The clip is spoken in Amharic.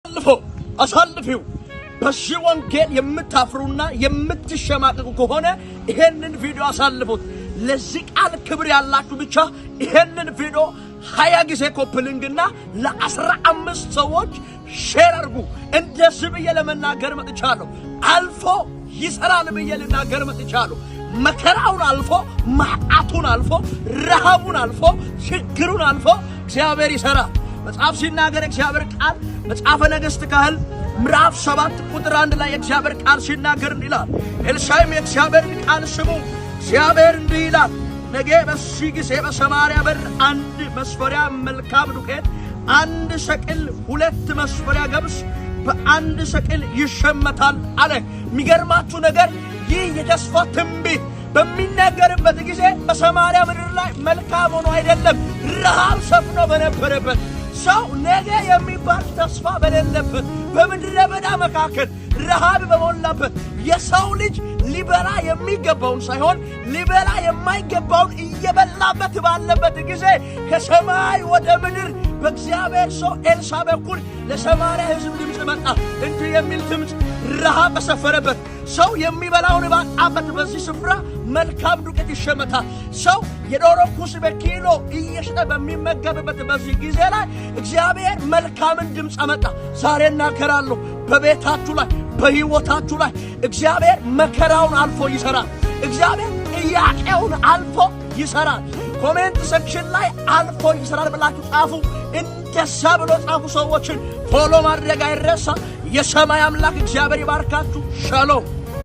አሳልፎ አሳልፊው። በዚህ ወንጌል የምታፍሩና የምትሸማቀቁ ከሆነ ይሄንን ቪዲዮ አሳልፉት። ለዚህ ቃል ክብር ያላችሁ ብቻ ይሄንን ቪዲዮ 20 ጊዜ copy link ና ለ15 ሰዎች share አድርጉ። እንደዚህ ብዬ ለመናገር መጥቻለሁ። አልፎ ይሰራል ብዬ ልናገር መጥቻለሁ። መከራውን አልፎ፣ ማጣቱን አልፎ፣ ረሃቡን አልፎ፣ ችግሩን አልፎ እግዚአብሔር ይሰራል። መጽሐፍ ሲናገር፣ እግዚአብሔር ቃል መጽሐፈ ነገሥት ካህል ምዕራፍ 7 ቁጥር 1 ላይ የእግዚአብሔር ቃል ሲናገር እንዲህ ይላል። ኤልሳዕም የእግዚአብሔርን ቃል ስሙ፣ እግዚአብሔር እንዲህ ይላል፣ ነገ በዚህ ጊዜ በሰማርያ በር 1 መስፈሪያ መልካም ዱቄት፣ 1 ሰቅል 2 መስፈሪያ ገብስ በ1 ሰቅል ይሸመታል አለ። የሚገርማችሁ ነገር ይህ የተስፋ ትንቢት በሚነገርበት ጊዜ በሰማርያ ምድር ላይ መልካም ሆኖ አይደለም፣ ረሃብ ሰፍኖ በነበረበት፣ ሰው ነገ የሚባል ተስፋ በሌለበት፣ በምድረ በዳ መካከል ረሃብ በሞላበት፣ የሰው ልጅ ሊበላ የሚገባውን ሳይሆን ሊበላ የማይገባውን እየበላበት ባለበት ጊዜ ከሰማይ ወደ ምድር በእግዚአብሔር ሰው ኤልሳዕ በኩል ለሰማርያ ሕዝብ ድምፅ መጣ። እንዲህ የሚል ድምፅ፣ ረሃብ በሰፈረበት፣ ሰው የሚበላውን ባጣበት በዚህ ስፍራ መልካም ዱቄት ይሸመታል። ሰው የዶሮ ኩስ በኪሎ እየሸጠ በሚመገብበት በዚህ ጊዜ ላይ እግዚአብሔር መልካምን ድምፅ አመጣ። ዛሬ እናገራለሁ፣ በቤታችሁ ላይ፣ በሕይወታችሁ ላይ እግዚአብሔር መከራውን አልፎ ይሰራል። እግዚአብሔር ጥያቄውን አልፎ ይሰራል። Comment section ላይ አልፎ ይሰራል ብላችሁ ጻፉ። እንደዛ ብሎ ጻፉ። ሰዎችን follow ማድረግ አይረሳ። የሰማይ አምላክ እግዚአብሔር ይባርካችሁ። ሻሎም።